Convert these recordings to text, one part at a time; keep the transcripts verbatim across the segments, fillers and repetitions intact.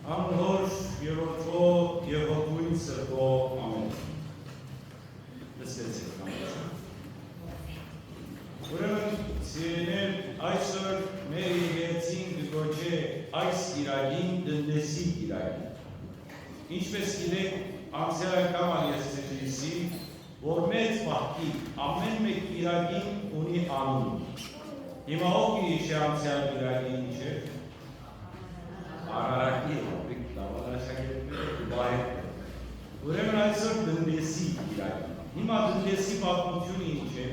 Անոր Հօր եւ Որդւոյ եւ Հոգւոյն Սրբոյ, ամէն։ Նստեցէք, համեցեք։ Ուրեմն, սիրելիներ, այսօր մեր եկեղեցին կը կոչէ այս կիրակին Տնտեսի կիրակին։ Ինչպէս գիտէք, անցեալ անգամ ալ ես ցույցի, որ մեծ պահքի ամէն մէկ կիրակին ունի անուն։ Հիմա ո՞վ կը յիշէ անցեալ կիրակին ինչ էր։ Արարակի, հովիկ, լաւան աշակերտները կու պահեն։ Ուրեմն այսօր Տնտեսի կիրակին։ Հիմա Տնտեսի պատմութիւնը ինչ է։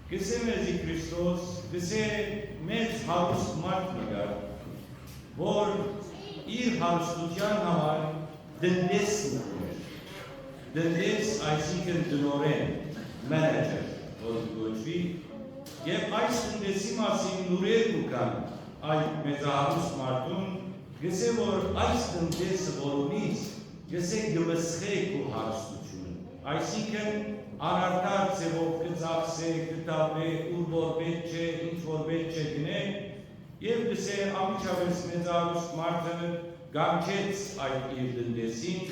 Կսե մեզի Քրիստոս, կսե մեծ հարուստ մարդ մը կար, որ իր հարստութեան համար տնտես մը ունէր։ Տնտես, այսինքն տնօրէն, մենեջեր, որ կը կոչուի, եւ այս տնտեսի մասին լուրեր կու գան այդ մեծահարուստ մարդուն, կսե որ այս տնտեսը որ ունիս, կսե կը մսխէ քու հարստությունը, այսինքն անարդար ձեւով կը ծախսէ, կը թափէ, ուր որ պէտք չէ, ինչ որ պէտք չէ գնէ, եւ կսե անմիջապէս մեծահարուստ մարդը կանչեց այդ իր տնտեսին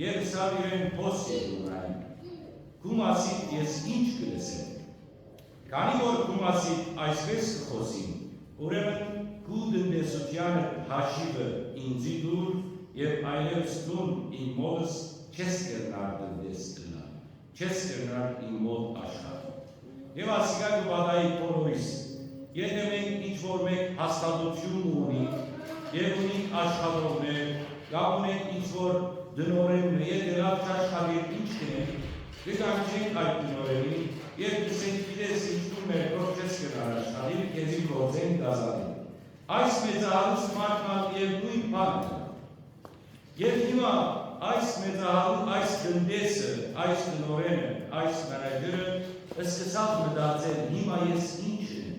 եւ ըսաւ իրեն. «Փոս եկու նայ, քու մասիդ ես ինչ կը լսեմ։ Քանի որ քու մասիդ այսպէս կը խօսին, ուրեմն քու տնտեսութեանդ հաշիվը ինծի տուր եւ այլեւս դուն իմ մօտս չես կրնար տնտես ըլլալ, չես կրնար իմ մօտ աշխատել»։ Եւ ասիկա կը պատահի բոլորիս. եթէ մենք ինչ որ մէկ հաստատութիւն մը ունինք եւ ունինք աշխատողներ, կամ ունենք ինչ որ տնօրէն մը, եթէ լաւ չաշխատի, ինչ կ'ընենք, կը կանչենք այդ տնօրէնին եւ կ'ըսենք. «Գիտես ինչ, դուն մեր քով չես կրնար աշխատիլ, քեզի գործէն կ'ազատենք»։ Այս մեծահարուստ մարդն ալ եւ նոյն բանը կ'ըլլայ։ Եւ հիմա այս մեծահարու-, այս տնտեսը, այս տնօրէնը, այս մենեջերը սկսաւ մտածել. «Հիմա ես ինչ ընեմ,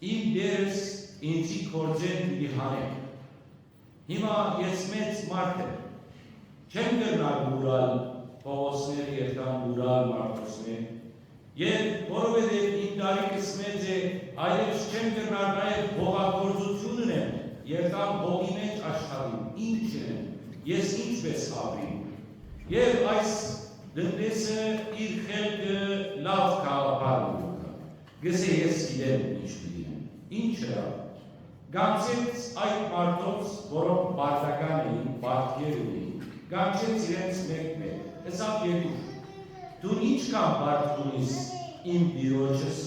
իմ տերս ինծի գործէն պիտի հանէ։ Հիմա ես մեծ մարդ եմ, չեմ կրնար մուրալ փողոցները եւ տամ մուրալ մարդուսներ, եւ որովհետեւ իմ տարիքս մեծ է, այլեւս չեմ կրնար նաեւ հողագործութիւն ընեմ, երթամ հողի մէջ աշխատիմ, ինչ ընեմ, ես ինչպէս ապրիմ»։ Եւ այս տնտեսը իր խելքը լաւ գաղափար մը կ'ունի, կ'ըսէ. «Ես գիտեմ ինչ պիտի ընեմ»։ Ինչ ըրաւ։ Կանչեց այդ մարդոց, որոնք պարտական էին, պարտքեր ունին, կանչեց իրենց մէկ-մէկ, ըսաւ. «Եկուր, դուն ինչքան պարտք ունիս իմ տիրոջս»։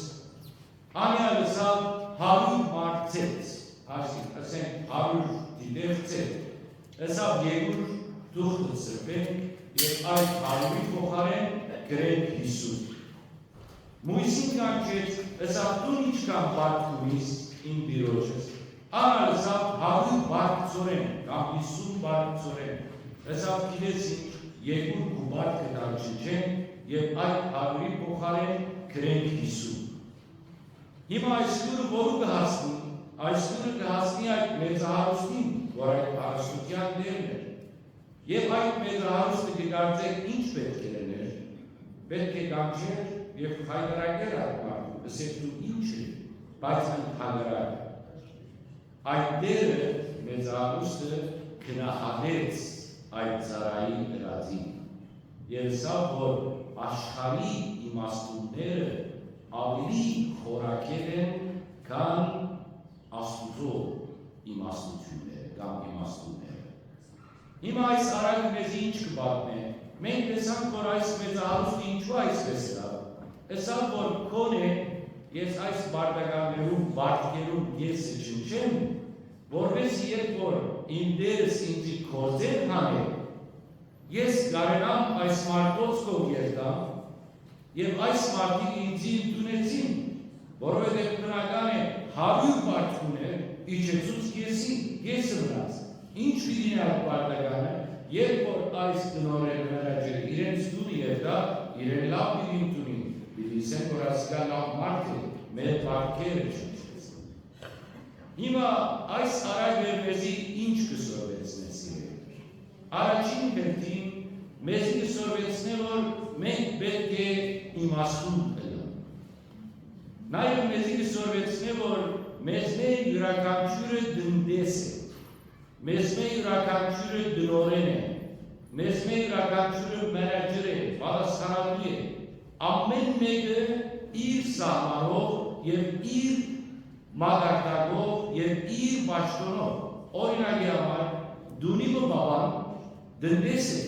Ան ալ ըսաւ. «Հարիւր պարտքեր», այսինքն, ըսենք, հարիւր դիտեր ձեր։ Ըսաւ. «Եկուր, թուղթը սրբենք եւ այդ հարիւրի փոխարէն կրենք յիսուն»։ Մոյսին կանչեց, ըսաւ. «Դուն ինչքան պարտք ունիս իմ տիրոջս»։ Ան ալ ըսաւ. «Հարիւր պարտքերէն կամ յիսուն պարտքերէն»։ Ըսաւ. «Գիտես ինչ, եկուր քու պարտքդ կանչնչենք եւ այդ հարիւրի փոխարէն կրենք յիսուն»։ Հիմա այս լուրը որու կը հասնի։ Այս լուրը կը հասնի այդ մեծահարուստին, որ այդ հարստութեան տէրն էր։ Եւ այդ մեծահարուստը կը կարծէ ինչ պէտք է ըլլար, պէտք է կանչէր եւ խայտառակէր այդ մարդուն, ըսէր. «Դու ինչ ես, բայց ընդհակառակը»։ Այդ տէրը, մեծահարուստը, գնահատեց այդ ծառայի ըրածին եւ ըսաւ, որ աշխարհի իմաստունները աւելի խորագէտ են, քան Աստուծոյ իմաստությունները կամ իմաստունները։ Հիմա այս առակը մեզի ինչ կը պատմէ։ Մենք տեսանք, որ այս մեծահարուստը ինչու այսպէս ըրաւ։ Ըսաւ, որ քոնէ ես այս պարտականներուն, պարտքերուն կէսը չնչեմ, որպէս երբ որ իմ տերս ինծի գործէն հանէ, ես կարենամ այս մարդոց քով երթամ, եւ այս մարդիկ ինծի ընդունեցին, որովհետեւ բնական է, հարիւր պարտք ունէր, իջեցուց կէսի, կէսը մնաց։ Ինչ պիտի ըլլայ այդ պարտականը, երբ որ այս տնօրէն մենեջերը իրենց տունը երթայ, իրեն լաւ պիտի ընդունին, պիտի ըսեն, որ ասիկա լաւ մարդ է, մեր պարտքերը չնչեց։ Հիմա այս առակը մեզի ինչ կը սորվեցնէ, սիրելի։ Առաջին հերթին մեզի կը սորվեցնէ, որ մենք պէտք է իմաստուն ըլլանք։ Նաեւ մեզի կը սորվեցնէ, որ մեզմէ իւրաքանչիւրը տնտես է։ Մեզմէ իւրաքանչիւրը տնօրէն է, մեզմէ իւրաքանչիւրը մենեջեր է, պատասխանատու է, ամէն մէկը իր սահմանով եւ իր մակարդակով եւ իր պաշտօնով։ Օրինակի համար, դունի մը պապան տնտես է,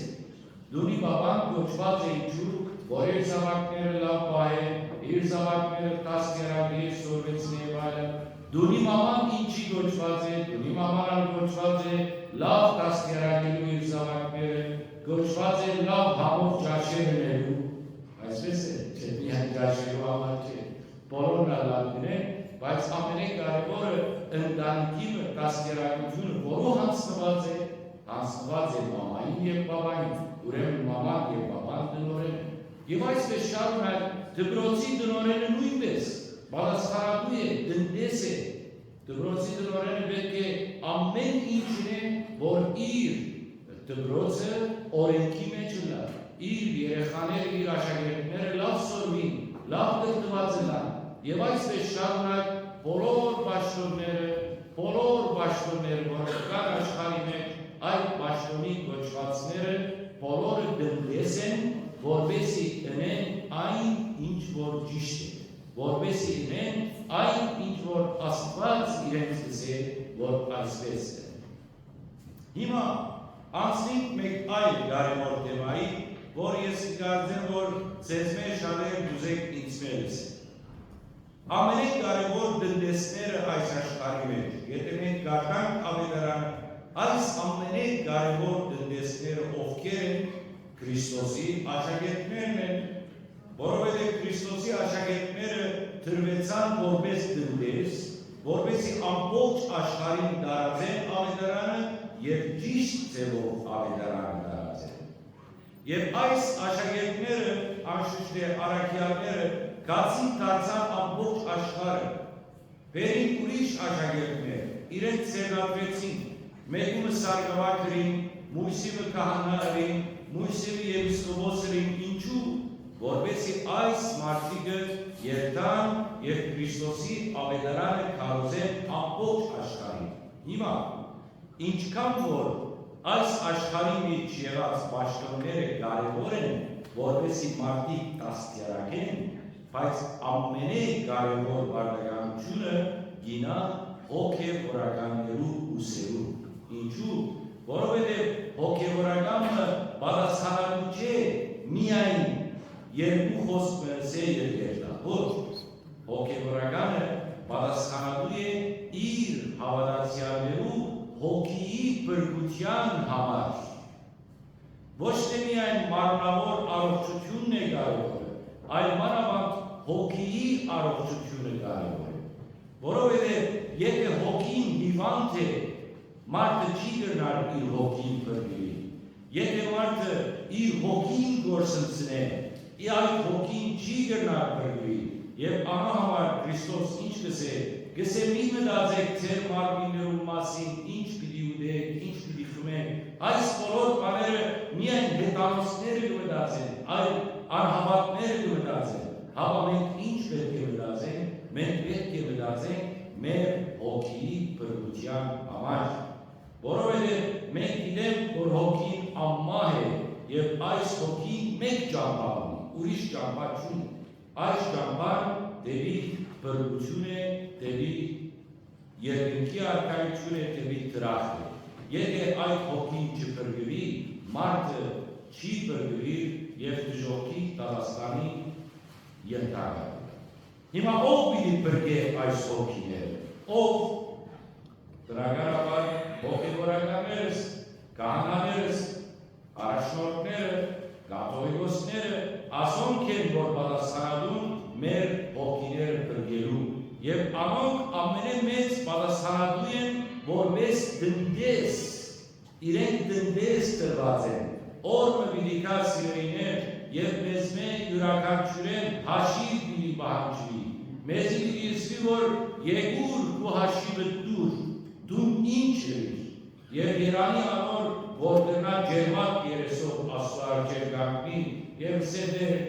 դունի պապան կոչուած է ինչու, որ իր զաւակները լաւ պահէ, իր զաւակները դաստիարակէ, սորվեցնէ եւ այլն։ Դունի մաման ինչի կոչուած է, դունի մաման ալ կոչուած է լաւ դաստիարակելու իր զաւակները, կոչուած է լաւ համով ճաշեր ընելու, այսպես է, չէ, միայն ճաշելու համար չէ, բոլորն ալ լաւ գնեն, բայց ամենակարեւորը ընտանիքի մը դաստիարակութիւնը, որու յանձնուած է, յանձնուած է մամային եւ պապային, ուրեմն մաման եւ պապան տնօրէն են։ Եւ այսպես շարունակ դպրոցի տնօրէնը նոյնպէս պատասխանատու է, տնտես է։ Դպրոցի տնօրէնը պէտք է ամէն ինչ ընէ, որ իր դպրոցը օրէնքի մէջ ըլլայ, իր երեխաները, իր աշակերտները լաւ սորվին, լաւ կրթուած ըլլան եւ այսպես շարունակ բոլոր պաշտօնները, բոլոր պաշտօնները, որ կան աշխարհի մէջ, այդ պաշտօնի կոչուածները բոլորը տնտես են, որպեսզի ընեն այն, ինչ որ ճիշդ է, որպեսզի ընեն այն, ինչ որ Աստուած իրենց կ'ըսէ, որ այսպես է։ Հիմա անցնենք մէկ այլ կարեւոր թեմայի, որ ես կկարծեմ, որ ձեզմէ շատեր կ'ուզէք ինձմէ լսել։ Ամենակարեւոր տնտեսները այս աշխարհի մէջ, եթէ մենք կարդանք Աւետարանը, այս ամենակարեւոր տնտեսները ովքեր են, Քրիստոսի աշակերտներն են, որովհետեւ Քրիստոսի աշակերտները տրուեցան որպէս տնտես, որպեսզի ամբողջ աշխարհին տարածեն Աւետարանը եւ ճիշդ ձեւով Աւետարանը տարածեն։ Եւ այս աշակերտները, անշուշտ է, առաքեալները, գացին դարձան ամբողջ աշխարհը։ Բերին ուրիշ աշակերտներ, իրենք ձեռնադրեցին, մէկունը սարկավագ ըրին, մոյսի մը քահանա ըրին, մոյսի մը եպիսկոպոս ըրին, ինչու, որպեսզի այս մարդիկը երթան եւ Քրիստոսի Աւետարանը քարոզեն ամբողջ աշխարհին։ Հիմա, ինչքան որ այս աշխարհի մէջ եղած պաշտօնները կարեւոր են, որպեսզի մարդիկ դաստիարակեն, բայց ամենակարեւոր պարտականութիւնը կ'իյնայ հոգեւորականներու ուսերուն։ Ինչու՞, որովհետեւ հոգեւորականը պատասխանատու չէ միայն երկու խօսք մը ըսէ եւ երթայ։ Ոչ, հոգեւորականը պատասխանատու է իր հաւատացեալներու հոգիի փրկութեան համար։ Ոչ թէ միայն մարմնաւոր առողջութիւնն է կարեւորը, այլ մանաւանդ հոգիի առողջութիւնը կարեւոր է, որովհետեւ եթէ հոգին հիւանդ է, մարդը չի կրնար իր հոգին փրկուիլ։ Եթէ մարդը իր հոգին կորսնցնէ, ի այդ հոգին չի կրնար փրկուիլ։ Եւ անոր համար Քրիստոս ինչ կ'ըսէ, կ'ըսէ. «Մի մտածէք ձեր մարմիններուն մասին, ինչ պիտի ուտէք, ինչ պիտի խմէք»։ Այս բոլոր բաները միայն հեթանոսները կը մտածեն, այլ անհաւատները կը մտածեն։ Հապա մենք ինչ պէտք է մտածենք, մենք պէտք է մտածենք մեր հոգիի փրկութեան համար, որովհետեւ մենք գիտենք, որ հոգին անմահ է եւ այս հոգին մէկ ճամբայ ունի, ուրիշ ճամբայ չունի։ Այս ճամբան դէպի փրկութիւն է, դէպի երկնքի արքայութիւն է, դէպի դրախտ է։ Եթէ այդ հոգին չփրկուի, մարդը չի փրկուիր եւ դժոխքի տալաստանի ենթակայ։ Հիմա ո՞վ պիտի փրկէ այս հոգիները, ո՞վ։ Բնականաբար, հոգեվորականներս, քահանաներս, առաջնորդները, կաթողիկոսները, ասոնք են, որ պատասխանատուն մեր հոգիները փրկելու, եւ անոնք ամենամեծ պատասխանատու են, որպես տնտես, իրենք տնտես տրուած են, օր մը պիտի գայ, սիրելիներ, եւ մեզմէ իւրաքանչիւրէն հաշիւ պիտի պահանջուի, մեզի պիտի ըսուի, որ եկուր քու հաշիվը տուր, դուն ինչ ըրիր, եւ երանի անոր, որ կրնայ ջերմակ երեսով Աստուծոյ առջեւ կանգնի եւ ըսէ. «Տէր,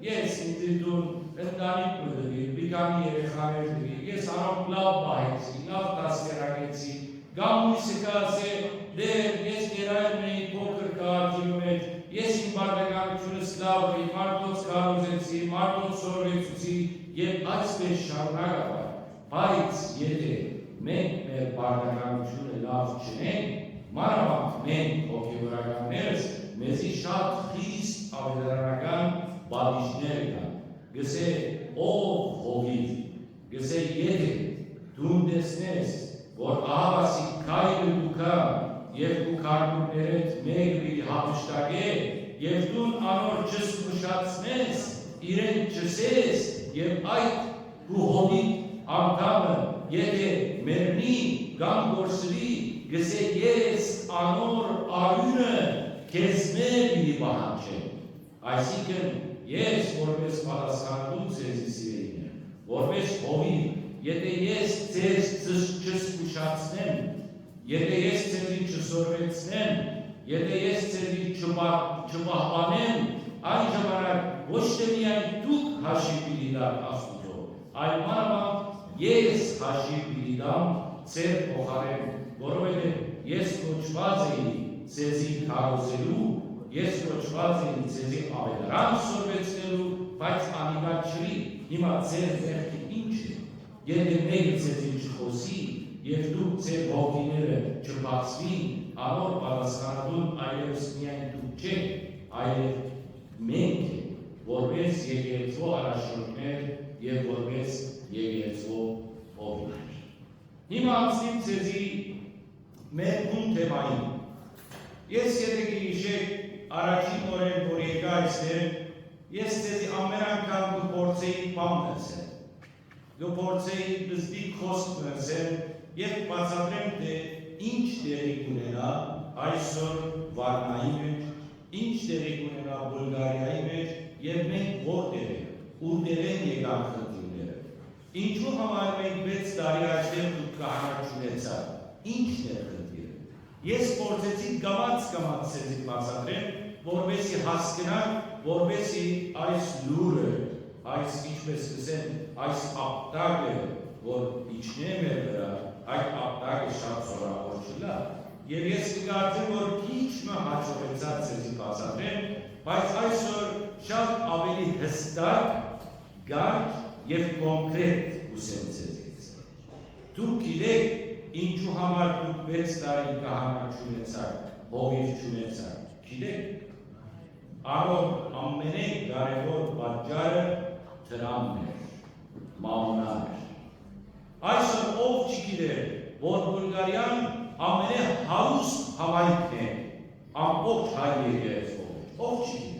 ես ինծի տուն ընտանիք մը տուիր, մի քանի երեխաներ տուիր, ես անոնք լաւ պահեցի, լաւ դաստիարակեցի», կամ մոյսը կ'ըսէ. Բայց եթէ մենք մեր պարտականութիւնը լաւ չընենք, մանաւանդ մենք հոգեւորականներս, մեզի շատ խիստ աւետարանական պատիժներ կան։ Կ'ըսէ, ով հովիւ, կ'ըսէ, եթէ դուն տեսնես, որ ահաւասիկ քայլը կու գայ եւ քու քարկուքներէդ մէկը պիտի յափշտակէ, եւ դուն անոր չզգուշացնես, իրեն չըսես, եւ այդ քու հովիդ անդամը, եթէ մեռնի կամ կորսուի, կ'ըսէ, ես անոր արիւնը քեզմէ պիտի պահանջեմ։ Այսինքն, ես որպես պատասխանատու ձեզի, սիրելիներ, որպես հովիւ, եթէ ես ձեզ չս-, չզգուշացնեմ, եթէ ես ձեզի չսորվեցնեմ, եթէ ես ձեզի չպա-, չպահպանեմ, այն ժամանակ ոչ թէ միայն դուք հաշիւ պիտի տաք Աստուծոյ, այլ մանաւանդ ես հաշիւ պիտի տամ ձեր փոխարէն, որովհետեւ ես կոչուած էի ձեզի քարոզելու, ես կոչուած էի ձեզի աւետարան սորվեցնելու, բայց անիկա չլի։ Հիմա ձեր մեղքը ի՞նչ է։ Եթէ մէկը ձեզի չխօսի, եւ դուք ձեր հովիները չբացուին, անոր պատասխանատուն այլեւս միայն դուք չէք, այլեւ մենք ենք, որպես եկեղեցւոյ առաջնորդներ եւ որպես եկեղեցւոյ հովիվներ։ Հիմա անցնիմ ձեզի մեր բուն թեմային։ Ես, եթէ կը յիշէք, առաջին օրէն որ եկայ այստեղ, ես ձեզի ամեն անգամ կը փորձէի բան մը ըսել։ Կը փորձէի պզտիկ խօսք մը ըսել եւ բացատրեմ, թէ ինչ տեղի կ'ունենայ այսօր Վարնայի մէջ, ինչ տեղի կ'ունենայ Բուլղարիայի մէջ եւ մենք որտեղ ենք, ուրտեղէն եկան խնդիրները։ Ինչո՞ւ համար մենք վեց տարի այստեղ դուք քահանայ չունեցաք։ Ի՞նչն էր խնդիրը։ Ես փորձեցի կամաց-կամաց ձեզի բացատրեմ, որպեսզի հասկնաք, որպեսզի այս լուրը, այս, ինչպես կ'ըսեն, այս ապտակը, որ իջնէ մեր վրայ, այդ ապտակը շատ զօրաւոր չըլլայ։ Եւ ես կկարծեմ, որ քիչ մը յաջողեցայ ձեզի բացատրեմ, բայց այսօր շատ աւելի յստակ, կարգ եւ կոնկրետ կ'ուզեմ ձեզի ըսել։ Դուք գիտէք, ինչու համար դուք վեց տարի քահանայ չունեցաք, հովիվ չունեցաք, գիտէք։ Անոր ամենէն կարեւոր պատճառը դրամն էր, մամոնան էր։ Այսօր ով չի գիտեր, որ Բուլղարիան ամենահարուստ համայնքն է, ամբողջ հայ եկեղեցւոյ, ով չի գիտեր։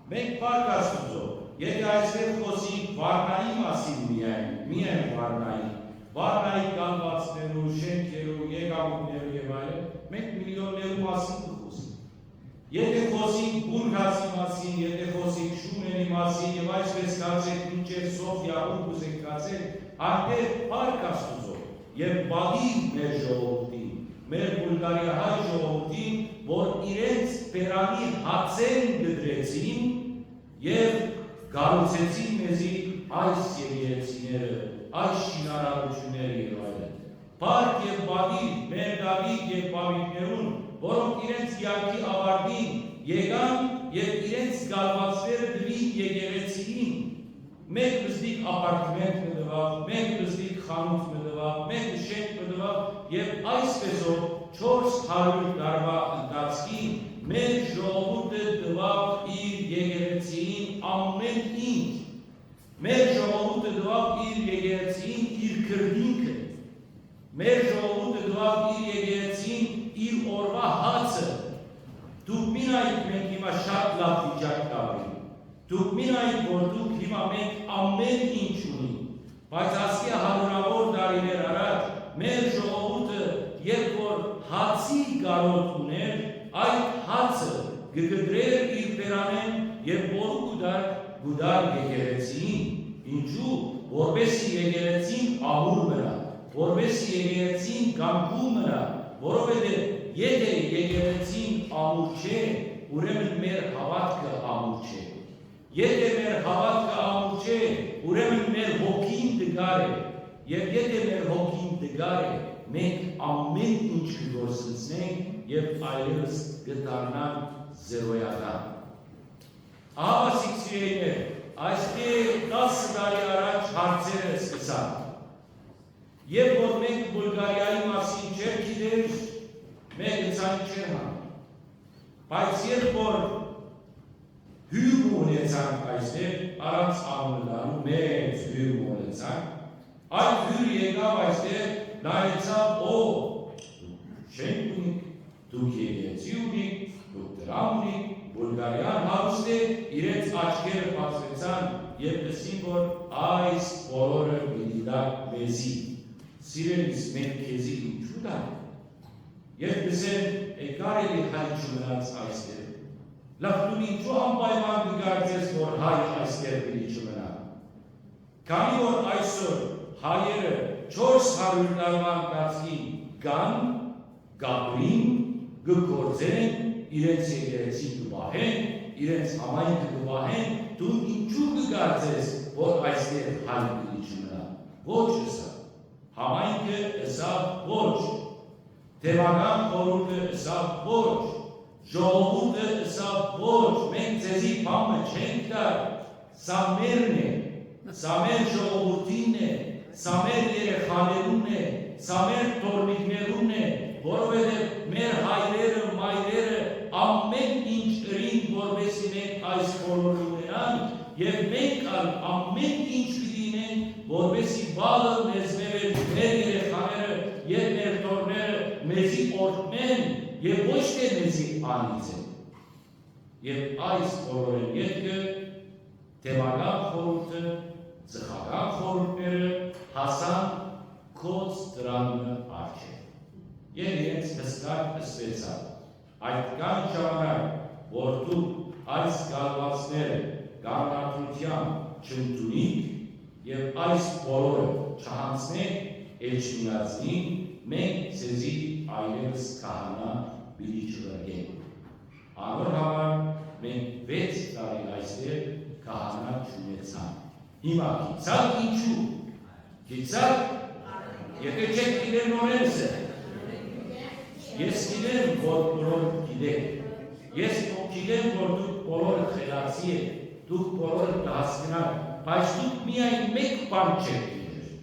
Մենք փառք Աստուծոյ, եթէ այսօր խօսենք Վարնայի մասին միայն, միայն Վարնայի, Վարնայի կալուածներու, շէնքերու, եկամուտներու եւ այլն, մենք միլիոններու մասին կը խօսենք։ Եթէ խօսենք Բուրգացի մասին, եթէ խօսենք Շումէնի մասին եւ այսպես գացեք մինչեւ Սոֆիա, ուր կ'ուզենք գացեք, այնտեղ փառք Աստուծոյ եւ պատիւ մեր ժողովուրդին, մեր բուլղարիահայ ժողովուրդին, որ իրենց բերանի հացէն կտրեցին եւ կառուցեցին մեզի այս եկեղեցիները, այս շինարարությունները եւ այլն։ Փառք եւ պատիւ մեր տատիկ եւ պապիկներուն, որոնք իրենց կեանքի աւարտին եկան եւ իրենց կալուածները տուին եկեղեցիին։ Մէկ պզտիկ ապարտմենտ մը տուաւ, մէկ պզտիկ խանութ մը տուաւ, մէկ շենք մը տուաւ եւ այսպեսով չորս հարիւր տարուայ ընթացքին մեր ժողովուրդը տուաւ իր եկեղեցիին ամէն ինչ։ Մեր ժողովուրդը տուաւ իր եկեղեցիին իր քրտինքը։ Մեր ժողովուրդը տուաւ իր եկեղեցին իր օրվա հացը։ Դուք մի նայեք, մենք հիմա շատ լաւ վիճակ կ'ապրենք։ Դուք մի նայեք, որ դուք հիմա մենք ամէն ինչ ունենք, բայց ասկէ հարիւրաւոր տարիներ առաջ մեր ժողովուրդը, երբ որ հացի կարօտ ունէր, այդ հացը կը կտրէր իր բերանէն եւ որու կու տար, կու տար եկեղեցիին։ Ինչու՞, որպեսզի եկեղեցին ամուր մնայ, որպեսզի եկեղեցին կանգուն մնայ, որովհետեւ եթէ եկեղեցին ամուր չէ, ուրեմն մեր հաւատքը ամուր չէ։ Եթէ մեր հաւատքը ամուր չէ, ուրեմն մեր հոգին տկար է, եւ եթէ մեր հոգին տկար է, մենք ամէն ինչ կը գործընծնենք եւ այլեւս կը դառնանք զերոյական։ Ահա, սիրելիներ, այսպէս տասը տարի առաջ հարցերը սկսան։ Երբ որ մենք Բուլղարիայի մասին չէր գիտեր, մէկը ցան չէր հան։ Բայց երբ որ հիւր մը ունեցանք այստեղ, առանց անունը տալու, մեծ հիւր մը ունեցանք, այդ հիւր եկաւ այստեղ, նայեցաւ, օ, դուք շենք ունիք, դուք եկեղեցի ունիք, դուք դրամ ունիք, Բուլղարիան հարուստ է, իրենց աչքերը բացուեցան եւ ըսին, որ այս բոլորը պիտի տաք մեզի։ Սիրելիս, մենք քեզի ինչու տանք։ Եւ կ'ըսեն, է կարելի հայ չմնաց այստեղ։ Լավ, դուն ինչու անպայման կը կարծես, որ հայ այստեղ պիտի չմնայ։ Քանի որ այսօր հայերը չորս հարիւր տարուան ընթացքին կան, կ'ապրին, կը գործեն, իրենց եկեղեցին կը պահեն, իրենց համայնքը կը պահեն, դուն ինչու կը կարծես, որ այստեղ հայ պիտի չմնայ։ Ոչ, ըսաւ։ Համայնքը ըսաւ ոչ, թեմական խորհուրդը ըսաւ ոչ, ժողովուրդը ըսաւ ոչ, մենք ձեզի բան մը չենք տար, սա մերն է, սա մեր ժողովուրդինն է, սա մեր երեխաներունն է, սա մեր թոռնիկներունն է, որովհետեւ մեր հայրերը, մայրերը ամէն ինչ ըրին, որպեսզի մենք այս բոլորը ունենանք, եւ մենք ալ ամէն ինչ պիտի ինենք, որպեսզի վաղը մեզմէ վեր մեր երեխաները եւ մեր թոռները մեզի օրհնեն եւ ոչ թէ մեզի անիծեն։ Եւ այս բոլորին ետքը թեմական խորհուրդը, ծխական խորհուրդները հասան գոց դրան մը առջեւ եւ իրենց հստակ ըսուեցաւ. Այդքան ժամանակ, որ դուք այս կալվածները կանոնադրութեան չընդունիք եւ այս բոլորը չհանձնեք Էջմիածնին, մենք ձեզի այլեւս քահանայ պիտի չղրկենք։ Անոր համար մենք վեց տարի այստեղ քահանայ չունեցանք։ Հիմա գիտցա՞ք ինչու։ Գիտցա՞ք, եթէ չէք գիտեր, նորեն ըսեմ։ Ես գիտեմ, որ բոլոր գիտեք։ Ես գիտեմ, որ դուք բոլորը խելացի եք, դուք բոլորը կը հասկնաք, բայց դուք միայն մէկ բան չէք գիտեր։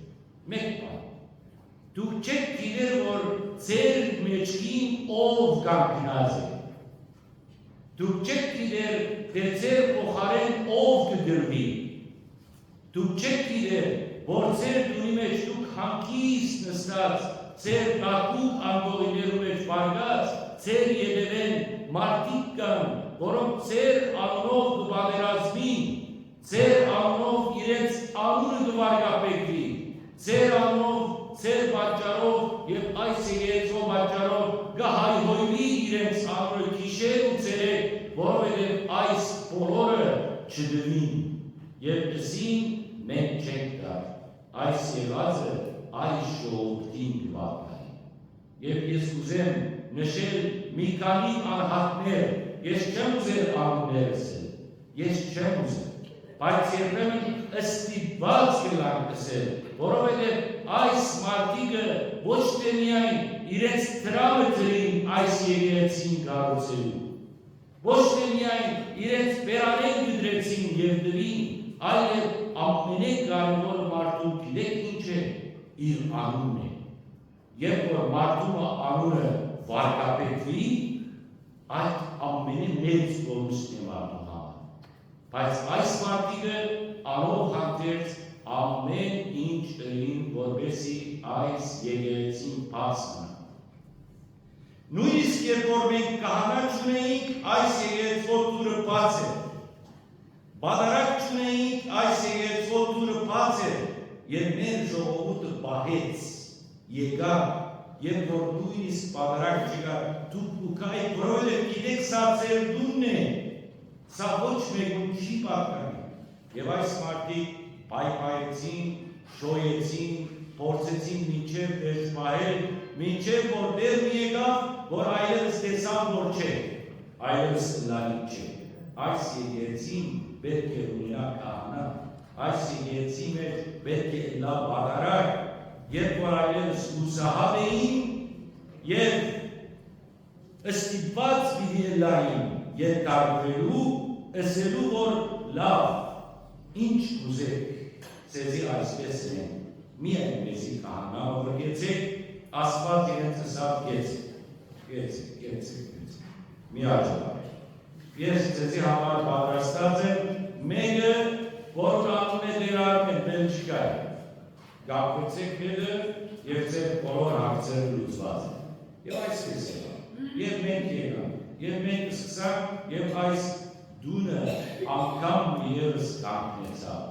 Մէկ բան։ Դուք չէք գիտեր, որ ձեր մէջքին ով կանգնած է։ Դուք չէք գիտեր, թէ ձեր փոխարէն ով կը կռուի։ Դուք չէք գիտեր, որ ձեր տունի մէջ դուք հանգիստ նստած, ձեր տակուկ անկողիներու մէջ պառկած, ձեր ետեւէն մարդիկ կան, որոնք ձեր անունով կը պատերազմին, ձեր անունով իրենց անունը կը վարկաբեկուի, ձեր անունով, ձեր պատճառով եւ այս եկեղեցու պատճառով կը հայհոյուի իրենց անունը գիշեր ու ցերեկ, որովհետեւ այս բոլորը չտուին եւ ըսին, մենք չենք տար։ Այս եղածը այս ժողովուրդին կը պատկանի։ Եւ ես կ'ուզեմ նշել մի քանի անհատներ, ես չեմ ուզեր անուններ ըսել, ես չեմ ուզեր, բայց երբեմն ստիպված կ'ըլանք ըսել, որովհետեւ այս մարդիկը ոչ թէ միայն իրենց դրամը դրին այս եկեղեցին կառուցելու, ոչ թէ միայն իրենց բերանեն կտրեցին եւ տուին, այլեւ ամենակարեւորը մարդուն գիտեք ինչ է, իր անունն է։ Երբ որ մարդու մը անունը վարկաբեկուի, այդ ամենէ մեծ կորուստն է մարդու համար։ Բայց այս մարդիկը անով հանդերձ ամեն ինչ ըրին, որպեսզի այս եկեղեցին բաց մնայ։ Նոյնիսկ երբ որ մենք քահանայ չունէինք, այս եկեղեցւոյ դուռը բաց էր։ Պատարագ չունէինք, այս եկեղեցւոյ դուռը բաց էր, եւ մեր ժողովուրդը պահեց, եկաւ, երբ որ նոյնիսկ պատարագ չկար, դուք կ'ուգայիք, որովհետեւ գիտեք, սա ձեր տունն է, սա ոչ մեկուն չի պատկանի։ Եւ այս մարդիկ պայպայեցին, շոյեցին, փորձեցին մինչեւ վերջ պահել, մինչեւ որ դեռ մի եկաւ, որ այլեւս տեսան, որ չէ, այլեւս ըլլալիք չէ։ Այս եկեղեցին պէտք է ունենայ քահանայ, այս եկեղեցի մէջ պէտք է ըլլայ պատարագ, երբ որ այլեւս հուսահատ էին եւ ստիպված պիտի ըլլային յետարկուելու, ըսելու, որ լաւ, ինչ կ'ուզէք, ձեզի այսպէս ընեմ։ Միայն մեզի քահանայ մը որ գեցէք, Աստուած իրենց ըսաւ. «Գեցէք, գեցէք, գեցէք, գեցէք, մի աջողակ։ Ես ձեզի համար պատրաստած եմ մէկը, որուն անունը Տէր Արմէն, Բելգիկայ։ Կապրեցէք հետը, եւ ձեր բոլոր հարցերը լուծուած են»։ Եւ այսպէս եղաւ։ Եւ մենք եկանք, եւ մենք սկսանք, եւ այս տունը անգամ ևս կանգնեցաւ։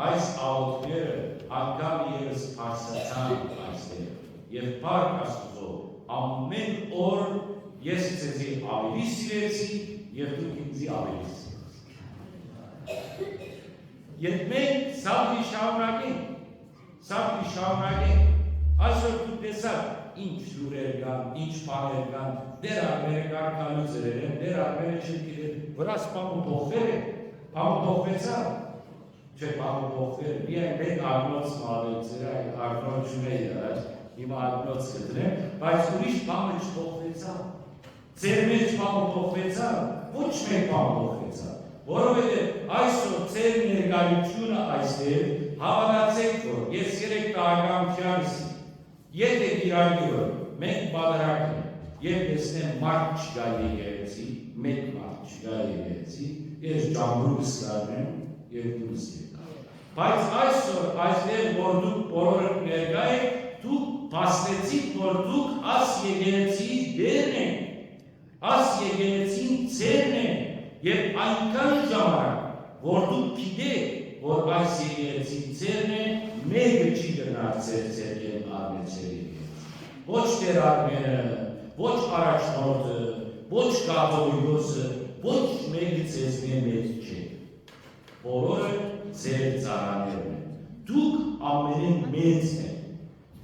Այս աղօթքները անգամ ևս բարձրացան այստեղ, եւ փառք Աստուծոյ, ամէն օր ես ձեզի աւելի սիրեցի, եւ դուք ինծի աւելի սիրեցիք։ Եթ մենք սա պիտի շարունակենք, սա պիտի շարունակենք, այսօր դուք տեսաք ինչ լուրեր կան, ինչ բաներ կան, Տէր Արմէնը կարգալու ձրեր են, Տէր Արմէնը չի գիտեր, վրաս պամը փոխվել է, պամը փոխվեցաւ, չէ, պամը փոխվել է, միայն մեկ ակնոց մը ալ է ձեր, այն ակնոց չունէի առաջ, հիմա ակնոց կտրեմ, բայց ուրիշ պամը չփոխվեցաւ։ Ձեր մէջ պամը փոխվեցաւ, ոչ մէկ պամ փոխվեցաւ, որովհետեւ այսօր ձեր ներկայությունը այստեղ, հաւատացէք, որ ես երեք տաղականութեանս, եթէ կիրարկի որ մենք պատարագ ենք, եւ տեսնեմ մարդ չկայ եկեղեցի, մէկ մարդ չկայ եկեղեցի, ես ճամբրուս կառնեմ եւ դուրս եկամ։ Բայց այսօր, այսօր, որ դուք բոլորը ներկայ եք, դուք փաստեցիք, որ դուք աս եկեղեցիի դերն եք, աս եկեղեցին ձերն է, եւ այնքան ժամանակ, որ դուք գիտէք, որ այս եկեղեցին ձերն է, մէկը չի կրնար ձեր ձեռքէն առնել ձեր եկեղեցին։ Ոչ Տէր Արմէնը, ոչ առաջնորդը, ոչ կաթողիկոսը, ոչ մէկը ձեզմէ մեծ չէ։ Բոլորը ձեր ծառաներն են։ Դուք ամենէն մեծն եք։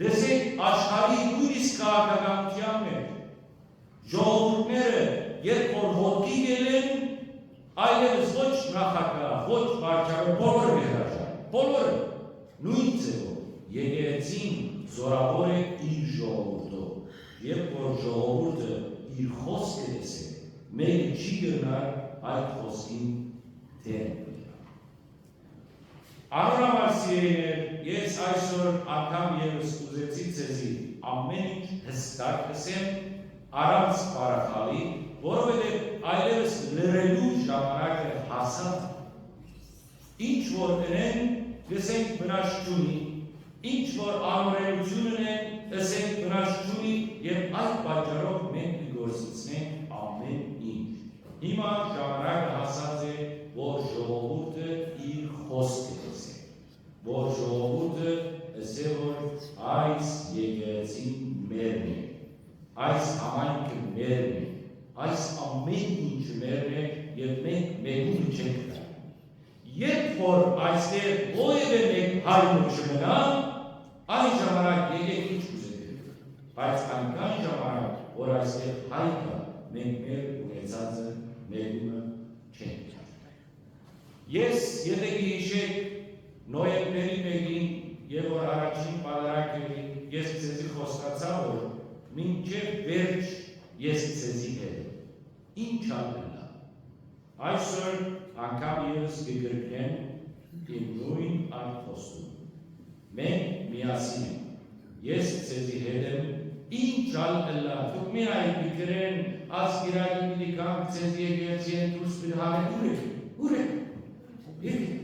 Տեսեք, աշխարհի նոյնիսկ քաղաքականութեան մէջ ժողովուրդները, երբ որ ոտքի կելեն, այլեւս ոչ նախագահ, ոչ վարչապետ, բոլորը կ'հրաժարեն, բոլորը։ Նոյն ձեւով եկեղեցին զորաւոր է իր ժողովուրդով, երբ որ ժողովուրդը իր խօսքը տեսէ, մէկը չի կրնար այդ խօսքին դէմ գնալ։ Անոր համար, սիրելիներ, ես այսօր անգամ ևս կ'ուզեցի ձեզի ամէն ինչ յստակ ըսեմ, առանց պարախալի, որովհետեւ այլեւս լռելու ժամանակը հասած է։ Ինչ որ ընեն, կ'ըսենք, վնաս չունի, ինչ որ անօրենութիւն ընեն, ըսենք, վնաս չունի, եւ այդ պատճառով մենք կը գործեցնենք ամէն ինչ։ Հիմա ժամանակը հասած է, որ ժողովուրդը իր խօսքը ըսէ, որ ժողովուրդը ըսէ, որ այս եկեղեցին մերն է, այս համայնքը մերն է, այս ամէն ինչը մերն է, եւ մենք մեկունը չենք գալ։ Երբ որ այստեղ որեւէ մէկ հայ մը չմնայ, այն ժամանակ եկեք ինչ կ'ուզէք, բայց այնքան ժամանակ, որ այստեղ հայ կայ, մենք մեր ունեցածը մեկունը չենք գալ։ Ես, եթէ կը յիշէք, նոյեմբերի մէկին, երբ որ առաջին պատարագ եղի, ես ձեզի խոստացայ, որ մինչեւ վերջ ես ձեզի հետ եմ, ինչ ալ ըլլայ։ Այսօր անգամ ևս կը կրկնեմ իմ նոյն այդ խոստումը։ Մենք միասին ենք։ Ես ձեզի հետ եմ, ինչ ալ ըլլայ, դուք միայն կը գրեն, «Աս կիրակի պիտի գանք, ձեզի եկեղեցիէն դուրս պիտի հանենք»։ Ո՞ւր եք, ո՞ւր եք, ո՞ւր եք։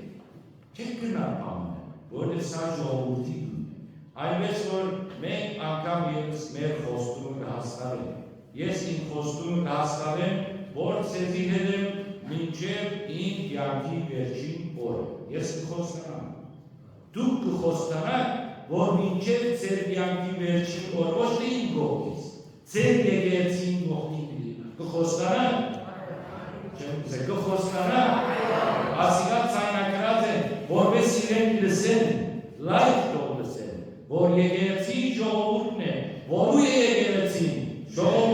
Չեք կրնար բան, որտեղ սա ժողովուրդի դուն է։ Այնպես որ մենք անգամ ևս մեր խոստումը կը հաստատենք։ Ես իմ խոստումը կը հաստատեմ, որ ձեզի հետ եմ մինչեւ իմ կեանքի վերջին օրը։ Ես կը խոստանամ։ Դուք կը խոստանաք, որ մինչեւ ձեր կեանքի վերջին օր, ոչ թե իմ կողքից, ձեր եկեղեցին կողքին պիտի կը խոստանաք։ Չեմ ուզեր, կը խոստանաք։ Ասիկա ձայնագրած են, որպէս իրենք լսեն, լայվ թող լսեն, որ եկեղեցին ժողովուրդն է, որու է եկեղեցին, ժողովուրդը